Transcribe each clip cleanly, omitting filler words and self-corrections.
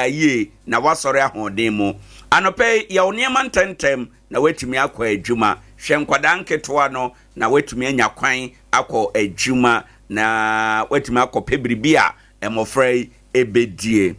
Yie na woasɔre ahoɔden mu. Anɔpa yi, yɛ wo nneɛma ntɛmntɛm na woatumi akɔ adwuma. Hwɛ nkwadaa nketewa no na woatumi anya kwan akɔ adwuma na woatumi akɔpɛ biribi a mmɔfra yi bɛdie.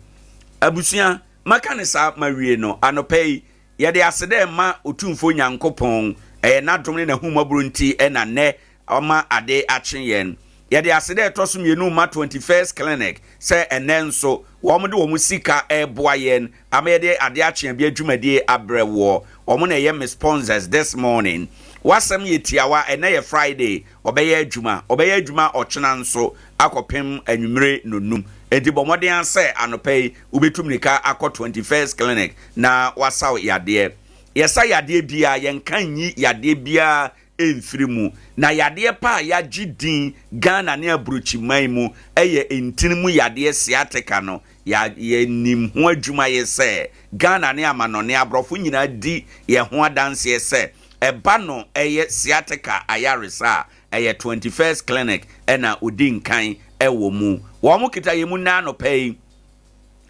Abusua, maka no saa mawie no, anɔpa yi, yɛde aseda rema Otumfoɔ Nyankopɔn. Ɛyɛ n'adom ne n'ahummɔborɔ nti na nnɛ Ɔma ade akye yɛn. Yɛde aseda a ɛtɔ so mmienu rema 21st Clinic sɛ ɛnnɛ nso wɔn de wɔn sika reboa yɛn ama yɛde ade akye abia dwumadie abrɛ woɔ. Wɔn na ɛyɛ me sponsors this morning. W'asɛm yɛ tiawa, ɛnnɛ yɛ Friday, ɔbɛyɛ adwuma, ɔbɛyɛ adwuma ɔkyena nso akɔpem anwummere nnɔnum. Enti bɔ mmɔden ara sɛ anɔpa yi wobɛtu mmirika akɔ 21st Clinic na wɔasaw yadeɛ. Yɛsa yadeɛ biara, yɛnka nyi yadeɛ biara mfiri mu. Na yadeɛ pa a yagye din Ghana ne aburokyiman mu yɛ ntini mu yadeɛ sciatica no, ya yɛnim ho adwuma yɛ sɛ Ghana ne amanɔne aborɔfo nyinaa di yɛn ho adanseɛ sɛ ɛba no ɛyɛ sciatica ayaresa a ɛyɛ 21st Clinic na ɔdi nkan wɔ mu. Wɔn kita yɛn mu nnɛ anɔpa yi.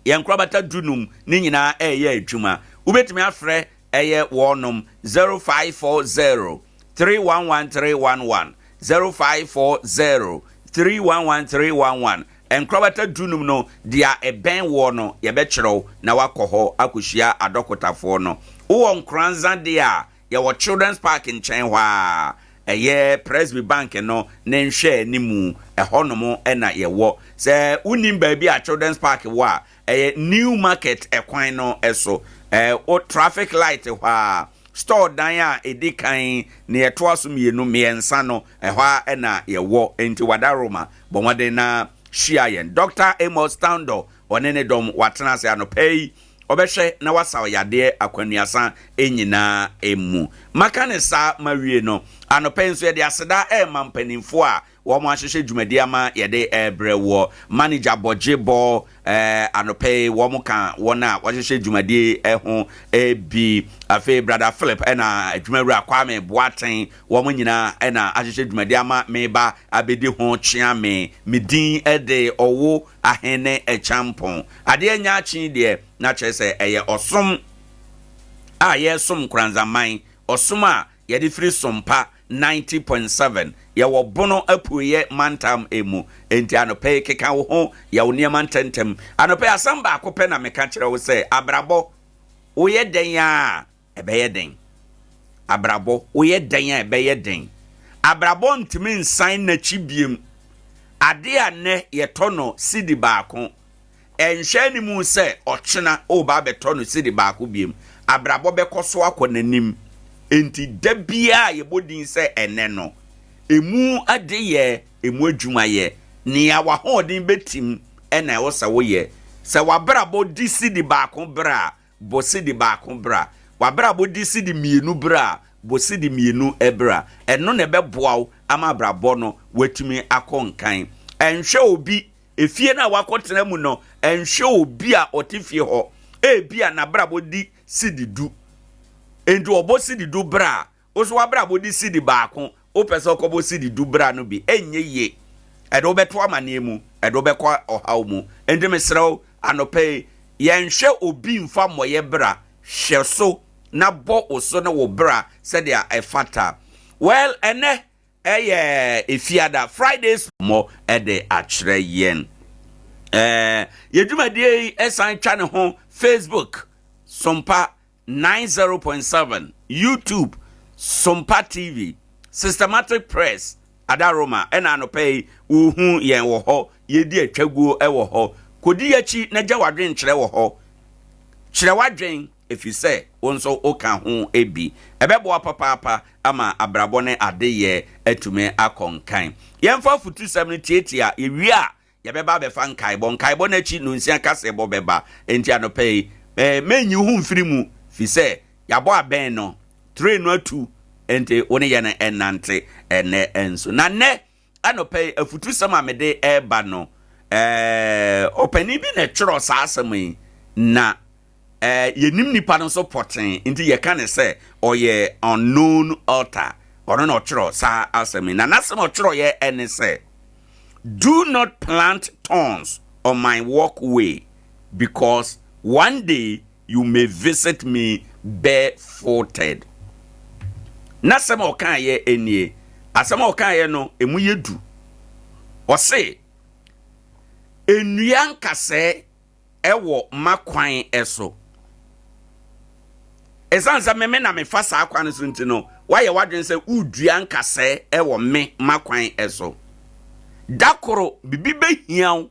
Yɛn nkorabata dunum ne nyinaa ɛreyɛ adwuma. Wobɛtumi afrɛ Ɛyɛ wɔnom 0540 311 311, 0540 311 311. Nkorabata dunum no, dea ɛbɛn woɔ no, yɛbɛkyerɛ wo na woakɔ hɔ akɔhyia adɔkotafoɔ no. Wowɔ Nkoranza deɛ a, yɛwɔ Children's Park nkyɛn hɔ ara, ɛyɛ Presby Bank no ne nhwɛanimu, ɛhɔnom na yɛwɔ. Sɛ wonnim baabi a Children's Park wɔ a, Ɛyɛ New Market kwan no so. Ɛwɔ traffic light hɔ ara. Store dan a ɛdi kan, nea ɛtoa so mmienu, mmiɛnsa no, ɛhɔ ara na yɛwɔ. Enti Wadaroma, bɔ mmɔden na hyia yɛn. Dɔkta Amos Tandor, ɔne ne dɔm, wɔatena ase anɔpa yi. Ɔbɛhwɛ na wasaw yadeɛ akwannuasa nyinaa mu. Maka no saa mawie no, anɔpa yi nso yɛde aseda rema mpanimfoɔ a Wɔn ahyehyɛ dwumadi ama yɛde rebrɛ woɔ. Manager bɔgye bɔ eh, anɔpa yi wɔn ka wɔn a wɔahyehyɛ dwumadie ho bi. Afei Brother Philip ɛna adwumawura Kwame Boateng wɔn nyinaa ɛna ahyehyɛ dwumadi ama meba abɛdi ho kyea me. Me din de Ɔwo Ahene Kyampɔn. Adeɛ nya akye deɛ na kyerɛ sɛ ɛyɛ ɔsom a yɛresom Nkoranzaman, ɔsom a yɛde firi Sompa 90.7 Yɛwɔ Bono Apueeɛ mantam mu. Enti anɔpa yi keka wo ho, yɛ wo nneɛma ntɛmntɛm. Anɔpa yi asɛm baako pɛ na meka kyerɛ wo sɛ, abrabɔ, woyɛ dɛn a, ɛbɛyɛ den. Abrabɔ, woyɛ dɛn a, ɛbɛyɛ den. Abrabɔ ntumi nsan n'akyi biem. Ade a nnɛ yɛtɔ no sidi baako, Ɛnhwɛ anim sɛ ɔkyena woreba abɛtɔ no sidi baako biom. Abrabɔ bɛkɔ so akɔ n'anim. Enti da biara a yɛbɔ din sɛ ɛnnɛ no, emu adeyɛ, emu adwumayɛ, nea w'ahoɔden bɛtim na ɛwɔ sɛ woyɛ. Sɛ w'abrabɔ di sidi baako berɛ a, bɔ sidi baako bra. W'abrabɔ di sidi mmienu berɛ a, bɔ sidi mmienu bra. Ɛno na ɛbɛboa wo ama abrabɔ no woatumi akɔ nkan. Ɛnhwɛ obi Efie no a wakɔtena mu no, ɛnhwɛ obi a ɔte fie hɔ. Ebia n'abrabɔ di sidi du. Enti ɔbɔ sidi du bra a, wo nso w'abrabɔ di sidi baako, wopɛ sɛ ɔkɔbɔ sidi du bra no bi. Ɛnyɛ yie. Ɛde wo bɛto amaneɛ mu, ɛde wo bɛkɔ ɔhaw mu. Enti mesrɛ wo, anɔpa yi, yɛnhwɛ obi mfa mmɔyɛ bra. Hwɛ so na bɔ wo so ne wo bra sɛdeɛ ɛfata. Well, ɛnnɛ, Ɛyɛ Efiada, Fridays. Mmɔ de akyerɛ yɛn. Ɛɛ yɛ dwumadie yi san twa ne ho Facebook Sompa 90.7, YouTube Sompa TV, Systematic Press Adaroma ɛna anɔpa yi wohu yɛn wɔ hɔ, yɛdi atwaguo wɔ hɔ. Kɔdi akyi na gya w'adwenkyerɛ wɔ hɔ. Kyerɛ w'adwen ɛfiri sɛ wo nso woka ho bi. Ɛbɛboa papaapa ama abrabɔ ne adeyɛ atumi akɔ nkan. Yɛmfa afotusɛm no tiatia, yɛwie a, yɛbɛba abɛfa nkaebɔ. Nkaebɔ no akyi, nnɔnsia kaseɛbɔ bɛba. Enti anɔpa yi, mɛnyi wo ho mfiri mu, firi sɛ yɛabɔ abɛn no, train no atu, enti wo ne yɛn nnante ɛnnɛ nso. Na nnɛ anɔpa yi, afutusɛm a mede reba no, ɔpanin bi na ɛtwerɛ saa asɛm yi, na yɛnim nipa no nso pɔtee, nti yɛka ne sɛ ɔyɛ unknown author. Ɔno na ɔtwerɛ saa asɛm yi, na n'asɛm a ɔtwerɛeɛ ɛne sɛ, Do not plant thorns on my walkway because One day you may visit me barefooted. N'asɛm a ɔkaeɛ nie. Asɛm a ɔkaeɛ no, emu yɛ du. Ɔse, nnua nkasɛɛ wɔ m'akwan so. Ɛsiane sɛ me me na mefa saa kwan no so nti no, woayɛ w'adwene sɛ woredua nkasɛɛ wɔ me m'akwan so. Da koro, biribi bɛhia wo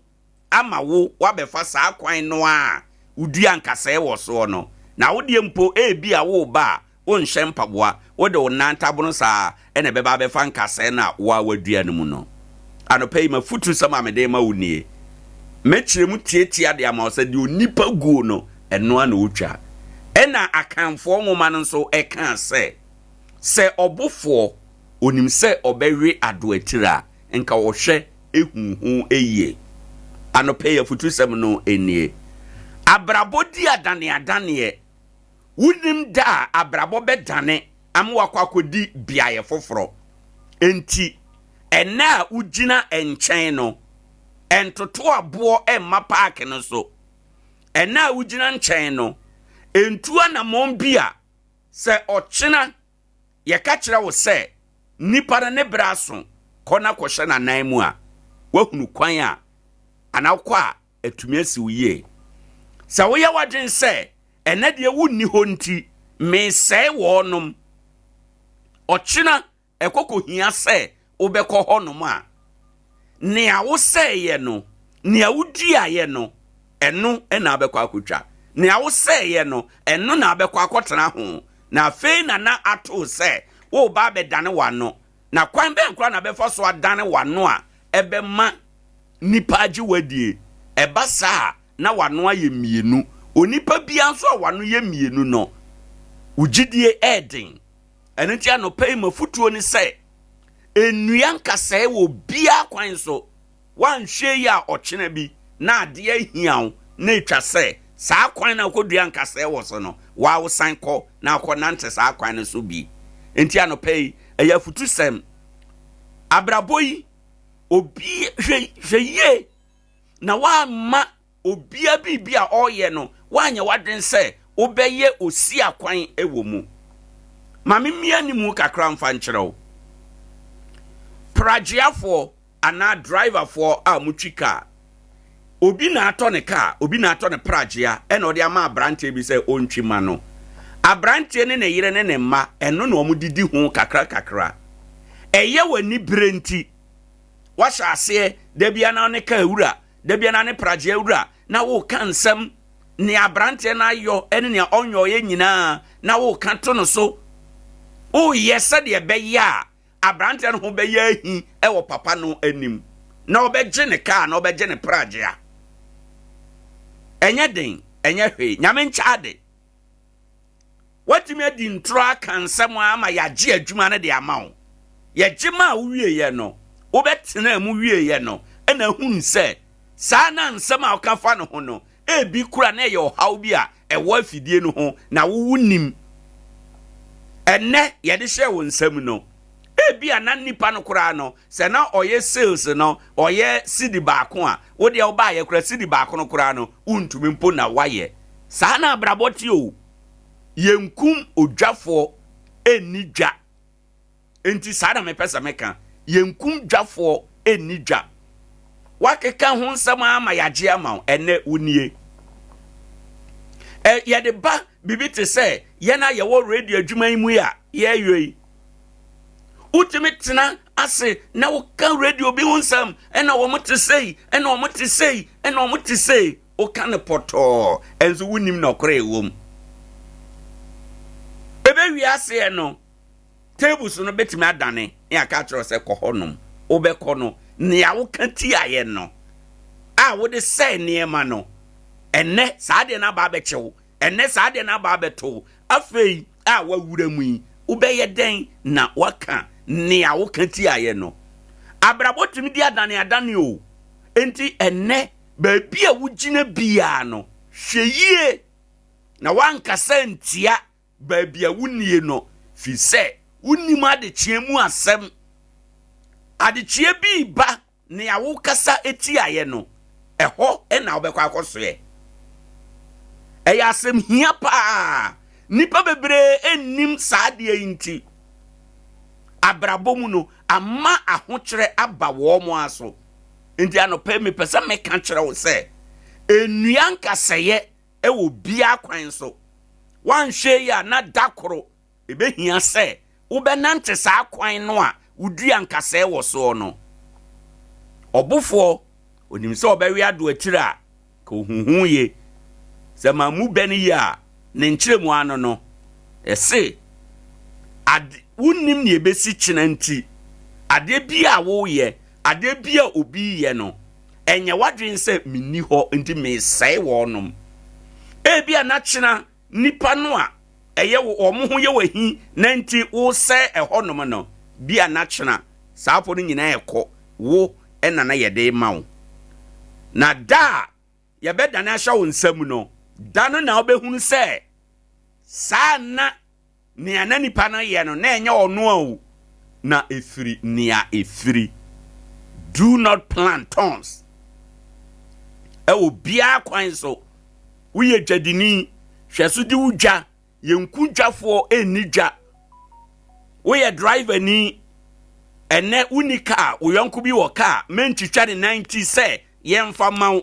ama wo woabɛfa saa kwan no a wodua nkasɛɛ wɔ soɔ no, na wo deɛ mpo ebia woreba a wonhyɛ mpaboa, wode wo nan tabono saa ara na ɛbɛba abɛfa nkasɛɛ no a wo ara woadua no mu no. Anɔpa yi m'afotusɛm a mede rema wo nie, Mɛkyerɛ mu tiatia de ama wo sɛ deɛ onipa guo no, ɛno ara na ɔtwa. Ɛna Akanfoɔ nwoma no nso kaa sɛ, Sɛ ɔbofoɔ, ɔnim sɛ ɔbɛwe adoatiri a, nka ɔhwɛ hu ho yie. Anɔpa yi afutusɛm no nie. Abrabɔ di adaneadaneɛ. Wonim da a abrabɔ bɛdane ama wakɔ akɔdi beaeɛ foforɔ. Enti, ɛnnɛ a wogyina nkyɛn no, ntoto aboɔ mma paake no so. Ɛnnɛ a wogyina nkyɛn no, ntu anammɔn bi a sɛ ɔkyena yɛka kyerɛ wo sɛ nipa no ne berɛ aso, kɔ na kɔhyɛ n'anan mu a, woahunu kwan a anaa wokɔ a atumi asi wo yie. Sɛ woyɛ w'adwene sɛ ɛnɛ deɛ wonni hɔ nti mesɛe wɔnom, ɔkyena ɛkɔ kɔhia sɛ wobɛkɔ hɔnom a, nea wosɛeɛ no, nea woduaeɛ no, ɛno na abɛkɔ akɔtwa. Nea wosɛeɛ no, ɛno na abɛkɔ akɔtena ho. Na afei na na ato sɛ woreba abɛdane w'ano. Na kwan bɛn koraa na bɛfa so adane w'ano a ɛbɛma nnipa agye wo adie? Ɛba saa a, na w'ano ayɛ mmienu. Onipa biara nso a w'ano yɛ mmienu no, wo gyidie yɛ den. Ɛno nti anɔpa yi m'afotuo ne sɛ, nnua nkasɛe wɔ obiara kwan so. Woanhwɛ yie a ɔkyena bi na adeɛ ahia wo na ɛtwa sɛ saa kwan no a wokɔdua nkasɛɛ wɔ so no, wo ara wosan kɔ na wokɔnante saa kwan no so bi. Enti anɔpa yi, ɛyɛ afutusɛm. Abrabɔ yi, obi hwɛ hwɛ yie na woamma Obia biribi a ɔreyɛ no, woanyɛ w'adwene sɛ wobɛyɛ osiakwan wɔ mu. Ma memmia ne mu kakra mfa nkyerɛ wo. Pragyeafoɔ anaa driverfoɔ a motwi kaa, obi na atɔ ne kaa, obi na atɔ ne pragyea ɛna ɔde ama aberanteɛ bi sɛ ɔntwi ma no. Aberanteɛ ne ne yere ne ne mma, ɛno na wɔn didi ho kakra kakra. Ɛyɛ w'ani bere nti, wahyɛ aseɛ da bia na ne kaa wura Da biara ne pragea wura na woka nsɛm, nea aberanteɛ no ayɔ ne nea ɔnyɔeɛ nyinaa na woka to no so. Woyɛ sɛdeɛ ɛbɛyɛ a aberanteɛ no ho bɛyɛ ahi wɔ papa no anim na ɔbɛgye ne kaa na ɔbɛgye ne pragea. Ɛnyɛ den, ɛnyɛ hwee. Nyame nkyɛ ade. Woatumi adi ntorɔ aka nsɛm ara ma yɛagye adwuma no de ama wo. Yɛgye maa wo wieeɛ no, wobɛtenaa mu wieeɛ no na ahunu sɛ saa na nsɛm a woka fa no ho no, ebi kora na ɛyɛ ɔhaw bi a ɛwɔ afidie no ho na wo wonnim. Ɛnnɛ yɛde hyɛɛ wo nsam no, ebi a na nipa no koraa no, sɛ na ɔyɛ sales no, ɔyɛ sidi baako a, wo deɛ wobaayɛ koraa sidi baako no koraa no, wontumi mpo na woayɛ. Saa na abrabɔ te o. Yɛnkum odwafoɔ nni dwa. Enti saa na mepɛ sɛ meka. Yɛnkum dwafoɔ nni dwa. Woakeka ho nsɛm ara ma yɛagye ama wo. Ɛnnɛ wonie. Ɛ, yɛde ba biribi te sɛ yɛn a yɛwɔ radio adwuma yi mu yi a yɛreyɔ yi. Wotumi tena ase na woka radio bi ho nsɛm, ɛna wɔn te sei, ɛna wɔn te sei, ɛna wɔn te sei. Woka no pɔtɔɔ, nso wonnim nɔkorɛ ɛwɔ mu. Ɛbɛwie aseɛ no, tables no bɛtumi adane ne aka akyerɛ sɛ kɔ hɔnom. Wobɛkɔ no, nea woka tiaeɛ no a wode sɛe nneɛma no, ɛnnɛ saa adeɛ no aba abɛkyɛ wo, ɛnnɛ saa adeɛ no aba abɛto wo. Afei a woawura mu yi, wobɛyɛ dɛn na woaka nea woka tiaeɛ no? Abrabɔ tumi di adane adane o. Enti ɛnnɛ Baabi a wugyina biara no, hwɛ yie na woankasa antia baabi a wunnie no, firi sɛ wonnim adekyeɛ mu asɛm. Adekyeɛ bi reba, nea wokasa tiaeɛ no, ɛhɔ na wobɛkɔ akɔsoɛ. Ɛyɛ asɛm hia paa. Nnipa bebree nnim saa adeɛ yi nti, abrabɔ mu no, ama ahokyerɛ aba wɔn aso. Nti anɔpa yi mepɛ sɛ meka kyerɛ wo sɛ, nnua nkasɛeɛ wɔ biara kwan so. Woanhwɛ yi a na da koro Ebehia sɛ wobɛnante saa kwan no a wodua nkasɛɛ wɔ soɔ no. Ɔbofoɔ, ɔnim sɛ ɔbɛwe ado akyiri a, ka ɔhuhu ye. Sɛ mammu bɛ no yie a, ne nkyerɛmu ano no, ɛse, ade, wonnim nea ɛbɛsi kyena nti, adeɛ bi a woreyɛ, adeɛ bi a obi reyɛ no, ɛnyɛ w'adwene sɛ menni hɔ nti meresɛe wɔnom. Ebia na kyena Nnipa no a ɛyɛ wɔn ho yɛ wo ahi na nti wosɛe ɛhɔnom no, bi a na kyena saa afɔ no nyinaa ɛkɔ wo na na yɛde rema wo. Na da a yɛbɛdane ahyɛ wo nsa mu no, da no na wobɛhunu sɛ saa na Nea na nipa no yɛ no, na ɛnyɛ ɔno a o, na ɛfiri nea ɛfiri. Do not plant thorns. Ɛwɔ biara kwan so. Woyɛ dwadini, hwɛ so di wo dwa. Yɛnku dwafoɔ ɛnni dwa. Woyɛ driver ni, ɛnɛ wonni kaa, wo yɔnko bi wɔ kaa, mɛntwitwa ne nan ti sɛ yɛmfa ma wo.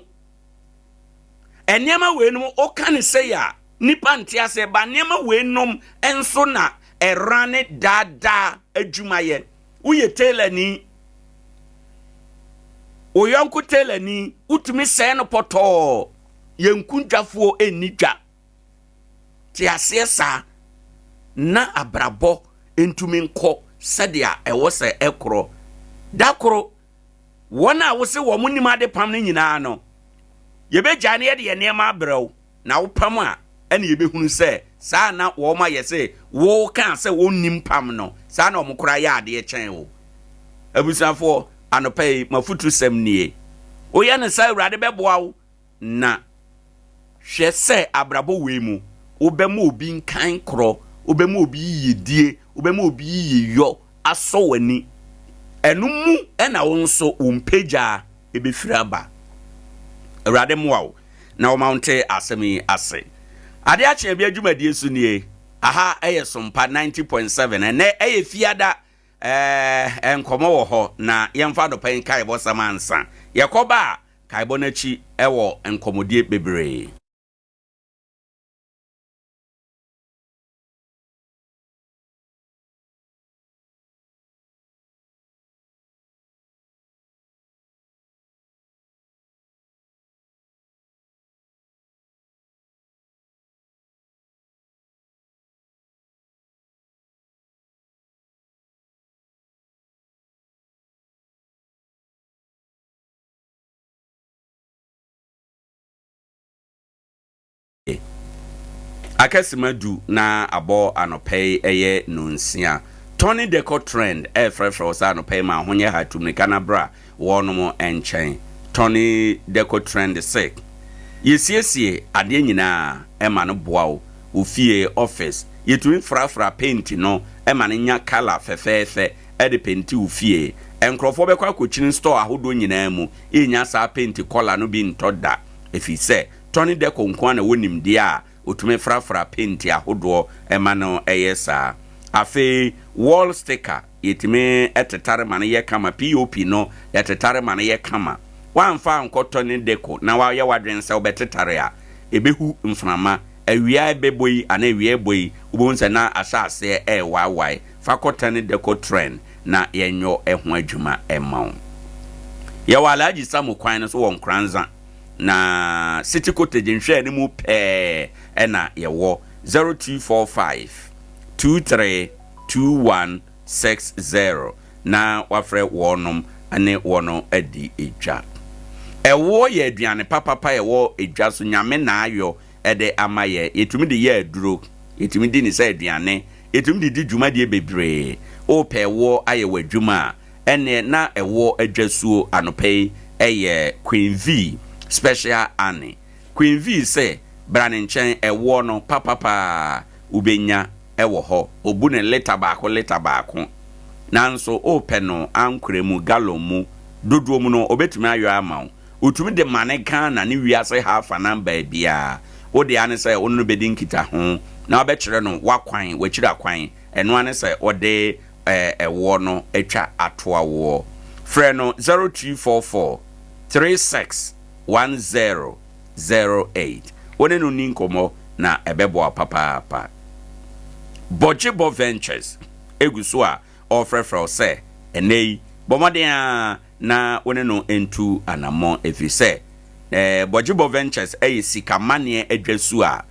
Nneɛma weinom woka ne sei a nipa nte aseɛ ba nneɛma weinom nso na ɛra ne daadaa adwumayɛ. Woyɛ tailor ni, wo yɔnko tailor ni, wotumi sɛɛ no pɔtɔɔ. Yɛnku dwafoɔ nni dwa. Te aseɛ saa na abrabɔ ntumi nkɔ sɛdeɛ ɛwɔ sɛ ɛkorɔ. Da koro Wɔn a wose wɔn nim ade pam no nyinaa no, yɛbɛgyae na yɛde yɛn nneɛma abrɛ wo, na wopam a, ɛne yɛbɛhunu sɛ saa na wɔn a yɛse wokaa sɛ wɔnnim pam no, saa na wɔn koraa yɛ adeɛ kyɛn wo. Abusuafoɔ, anɔpa yi, m'afotusɛm nie. Woyɛ no saa Awurade bɛboa wo. Na hwɛ sɛ abrabɔ wei mu, wobɛma obi nkan korɔ, wobɛma obi yiyedie, wobɛma obi yiyeyɔ asɔ w'ani. Ɛno mu na wo nso wo mpagya bɛfiri aba. Awurade mmoa wo na ɔma wo nte asɛm yi ase. Adeɛ akye abia dwumadie so nie. Aha ɛyɛ Sompa 90.7. Ɛnɛ ɛyɛ Fiada. Ɛɛ nkɔmmɔ wɔ hɔ na yɛmfa anɔpa yi nkaebɔsɛm ansa. Yɛkɔba a, Kaebɔ no akyi wɔ nkɔmmɔdie bebree. Aka sima du na abɔ anɔpa yi ɛyɛ nonsia. Tony Decor Trend ɛrefrɛfrɛ wo sɛ anɔpa yi ma ho nyɛ ha tu mmirika na bra wɔnom nkyɛn. Tony Decor Trend se yɛsiesie adeɛ nyinaa ɛma no boa wo wo fie, office. Yɛtumi frafra paint no ma no nya colour fɛfɛɛfɛ de penti wo fie. Nkurɔfoɔ bɛkɔ akɔkyini store ahodoɔ nyinaa mu nnya saa penti kɔla no bi ntɔ da ɛfiri sɛ Tony Deco nko ara na ɛwɔ nimdeɛ a ɔtumi frafra penti ahodoɔ ma no yɛ saa. Afei wall sticker yɛtumi tetare ma no yɛ kama, POP no yɛtetare ma no yɛ kama. Woamfa ankɔ Tony Deco na woayɛ w'adwene sɛ wobɛtetare a, ɛbɛhu mframa. Awia ɛbɛbɔ yi anaa awia ɛbɔ yi wobɛhu sɛ na ahyɛ aseɛ ɛrewaawae. Fa kɔ Tani Deko Trend na yɛnyɔ ɛho adwuma mma wo. Yɛwɔ Alhaji Samu kwan no so wɔ Nkoranza, na City Cottage nhwɛɛ no mu pɛɛ na yɛwɔ. 0245 23 2160 na wafrɛ wɔnom ne wɔn adi dwa. Ɛwoɔ yɛ aduane papapa ɛwɔ dwa so, Nyame na ayɔ de ama yɛ. Yɛtumi de yɛ aduro, yɛtumi di no sɛ aduane, yɛtumi de di dwumadie bebree. Wopɛ ɛwoɔ ayɛ w'adwuma a, ɛnneɛ na ɛwoɔ adwasuo anɔpa yi yɛ Queen V Special Annie. Queen V se bra ne nkyɛn, ɛwoɔ no papapaa wobɛnya wɔ hɔ. Ɔbu no lita baako lita baako. Nanso wopɛ no ankorɛ mu, gallon mu, dodoɔ mu no, ɔbɛtumi ayɔ ama wo. Wotumi de mane Ghana ne wiase ha afanan baabiara. Wo dea ne sɛ wo ne no bɛdi nkitaho na wobɛkyerɛ no w'akwan, w'akyiri akwan. Ɛno ara ne sɛ wode ɛwoɔ no atwa atoa woɔ. Frɛ no 0244 36 1008. Wo ne no nni nkɔmmɔ na ɛbɛboa wo papaapa. Bɔgyebɔ Ventures gu so a ɔrefrɛfrɛ wo sɛ ɛnnɛ yi bɔ mmɔden ara na wo ne no ntu anammɔn ɛfiri sɛ Bɔgyebɔ Ventures yɛ sika maneɛ adwasu a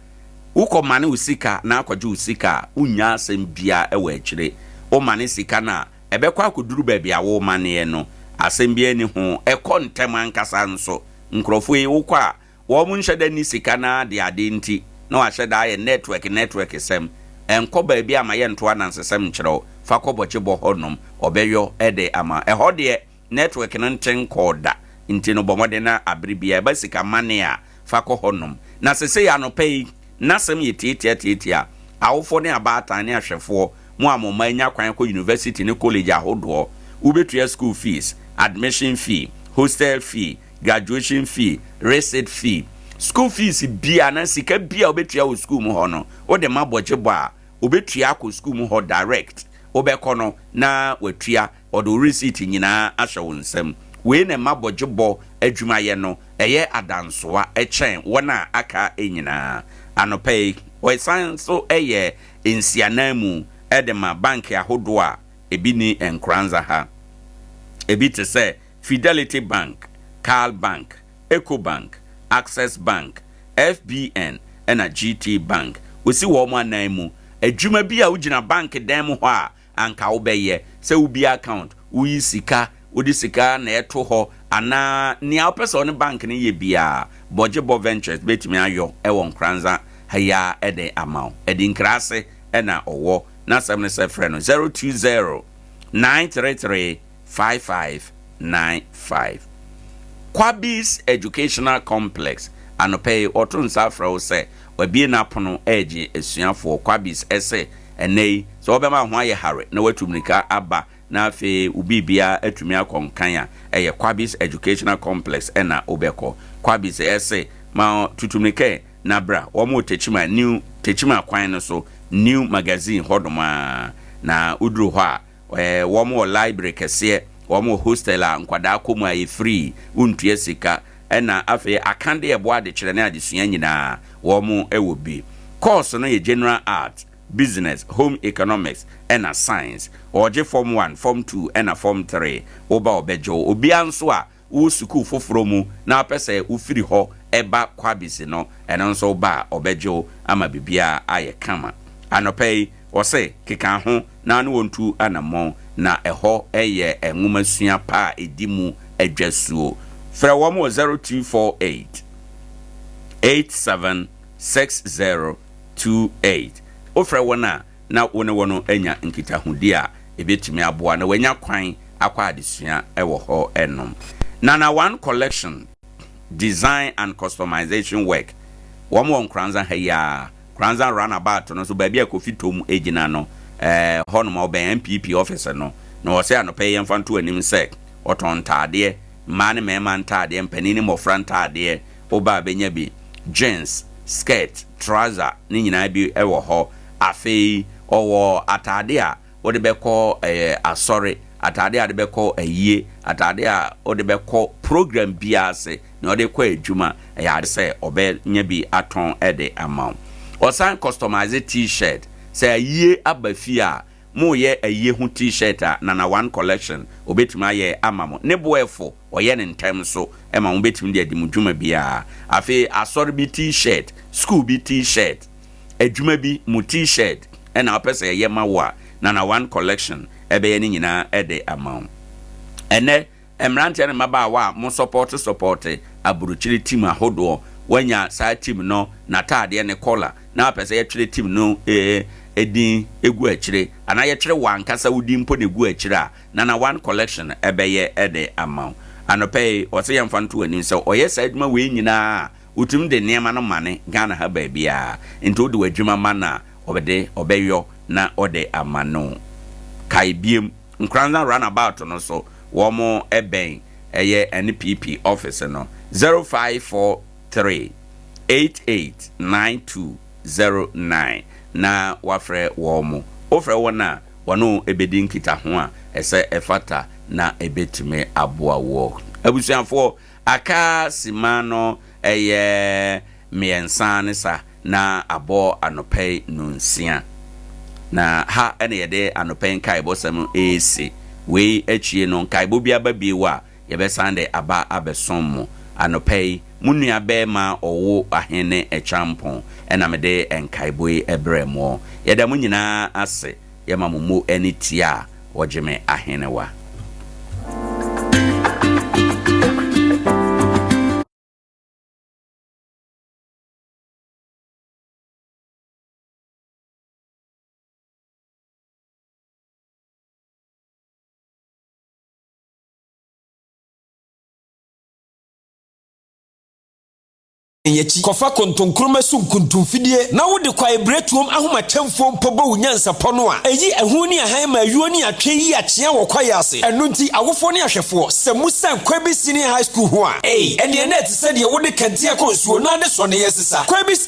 wokɔ mane wo sika na akɔgye wo sika a wonnya asɛm biara wɔ akyire. Wo mane sika no a ɛbɛkɔ akɔduru baabi a woremaneɛ no asɛm biara nni ho, ɛkɔ ntɛm ankasa nso. Nkurɔfoɔ yi wokɔ a Wɔn nhyɛ da nni sika no ara de ade nti na wɔahyɛ da ayɛ network network sɛm. Nkɔ baabi a ma yɛnto anansesɛm nkyerɛ wo. Fa kɔ bɔkyebɔ hɔ nom, ɔbɛyɔ de ama wo. Ɛhɔ deɛ network no nte nkɔɔ da nti no bɔ mmɔden na abere biara ɛba sika mane a fa kɔ hɔ nom. Na sesei anɔpa yi n'asɛm yɛ tiatia tiatia. Awofoɔ ne abaatan ne ahwɛfoɔ mo a mo mma anya kwan akɔ university ne college ahodoɔ, wobɛtua school fees, admission fee, hostel fee, graduation fee, receipt fee, school fees bi anaa sika bi a wobɛtua wɔ school mu hɔ no, wode ma bɔgyebɔ a, ɔbɛtua akɔ school mu hɔ direct. Wobɛkɔ no na watua, ɔde wo receipt nyinaa ahyɛ wo nsam. Wei na ɛma bɔgyebɔ adwumayɛ no ɛyɛ adansoa kyɛn wɔn a aka nyinaa. Anɔpa yi, wɔsan nso yɛ nsiananmu de ma bank ahodoɔ a ebi nni Nkoranza ha. Ebi te sɛ Fidelity Bank, Cal Bank, Ecobank, Access Bank, FBN ɛna GT Bank. Wɔsi wɔn anan mu. Adwuma bi a wogyina bank dan mu hɔ a anka wobɛyɛ, sɛ wobue account, woyi sika, wode sika na ɛto hɔ anaa nea wopɛ sɛ wo ne bank no yɛ biara, Bɔgyebɔ Ventures bɛtumi ayɔ wɔ Nkoranza ha yi ara de ama wo. Adinkraase na ɔwɔ. N'asɛm ne sɛ frɛ no 020 933 5595. Kwabis Educational Complex, Anɔpa yi, wɔto nsa afrɛ wo sɛ wabue n'apono regye asuafoɔ. Kwabis se, ɛnnɛ yi, sɛ wobɛma wo ho ayɛ hare na woatu mmirika aba na afei wo biribiara atumi akɔ nkan a, ɛyɛ Kwabis Educational Complex na wobɛkɔ. Kwabis se, ma tutu mmirika ɛ na bra. Wɔn wɔ Techiman, New Techiman kwan no so, New Magazine hɔnom ara. Na woduru hɔ a, Ɛɛ, wɔn wɔ library kɛseɛ, wɔn wɔ hostel a nkwadaa kɔ mu a ɛyɛ free, wontua sika, ɛna afei akadeɛ a ɛboa adekyerɛ ne adesua nyinaa, wɔn wɔ bi. Course no yɛ General Arts, Business, Home Economics, ɛna Science. Wɔgye Form One, Form Two, ɛna Form Three. Woba a wɔbɛgye wo. Obiara nso a wowɔ sukuu foforɔ mu na wopɛ sɛ wofiri hɔ ba Kwabisi no, ɛno nso woba a ɔbɛgye wo ama biribiara ayɛ kama. Anɔpa yi, wɔse keka ho na ne wɔn tu anammɔn, na ɛhɔ yɛ nwomasua pa a ɛdi mu adwasuo. Frɛ wɔn wɔ 0248 876028. Wofrɛ wɔn a, na wo ne wɔn anya nkitahodi a ebetumi aboa na wɔanya kwan akɔ adesua wɔ hɔ nom. Nana One Collection Design and Customization Work, wɔn wɔ Nkoranza ha yi ara, Nkoranza Runabout no so baabi a Kofi Tom gyina no, ɛɛ hɔnom ɔbɛn NPP office no. Na wɔsɛ anɔpa yi yɛmfa nto anim sɛ wɔtɔn ntaadeɛ, mmaa ne mmarima ntaadeɛ, mpanin ne mmɔfra ntaadeɛ, woba a bɛnya bi, jeans, skirt, trouser ne nyinaa bi wɔ hɔ. Afei ɔwɔ ataade a wode bɛkɔ asɔre, ataade a wode bɛkɔ ayie, ataade a wode bɛkɔ program biara ase, nea ɔde kɔ adwuma, ɛyɛ ade sɛ ɔbɛnya bi atɔn de ama wo. Ɔsan customize t-shirt, sɛ ayie aba fie a, moreyɛ ayie ho t-shirt a, Nana One Collection, ɔbɛtumi ayɛ ama mo. Ne bo ɛfo. Wɔyɛ no ntɛm nso ma mobɛtumi de adi mo dwuma biara. Afei asɔre bi T-shirt, sukuu bi T-shirt, adwuma bi mo T-shirt na wopɛ sɛ yɛyɛ ma wo a, Nana One Collection bɛyɛ ne nyinaa de ama wo. Ɛnnɛ, mmeranteɛ ne mmabaawa a mo sɔpɔɔte sɔpɔɔte aburokyire team ahodoɔ, woanya saa team no n'ataadeɛ, ne kɔla, na wopɛ sɛ yɛtwerɛ team no din gu akyire, anaa yɛtwerɛ w'ankasa wo din mpo na ɛgu akyire a, Nana One Collection bɛyɛ de ama wo. Anɔpa yi, ɔse yɛmfa nto w'anim sɛ ɔyɛ saa adwuma wei nyinaa a, ɔtumi de nneɛma no mane Ghana ha baabiara. Nti wode w'adwuma ma no a, ɔde ɔbɛyɔ na ɔde ama no. Kae biom, Nkoranza Runabout no so, wɔn bɛn ɛyɛ NPP office no, 0543. 889209 na wafrɛ wɔn mo. Wofrɛ wɔn a, wɔne ɛbɛdi nkitaho a ɛsɛ ɛfata na ɛbɛtumi aboa wɔ. Abusuafoɔ, aka sima no ɛyɛ 3 ne sa na abɔ anɔpɛ yi 6. Na ha ɛna yɛde anɔpɛ yi nkaebɔsɛm ɛresi. Wei akyie no, nkaebɔ bi aba bio a yɛbɛsan de aba abɛsom mo. Anɔpɛ yi, mo nua bɛrima ɔwo ahene Ɛkyampɔn ɛna mede nkaebɔ yi ɛbrɛ mo. Yɛda mo nyinaa ase, yɛma mo mo ani tie a wɔgye me ahenewa. Akyi kɔfa kontonkroma so nkuntumfidie na wode kwaebiretuom ahomakyɛmfoɔ mpo bɔ wo nyansapɔ no a, ɛyi ɛho ne ahan ma ayuo ne atwe yi akyea wɔ kwaeɛ ase. Ɛno nti, awofoɔ ne ahwɛfoɔ, sɛ musan Kwabi Senior High School ho a, ei, ɛneɛ na ɛte sɛ deɛ wode kɛntɛn akɔ nsuo na ade sɔneeɛ sesa Kwabis.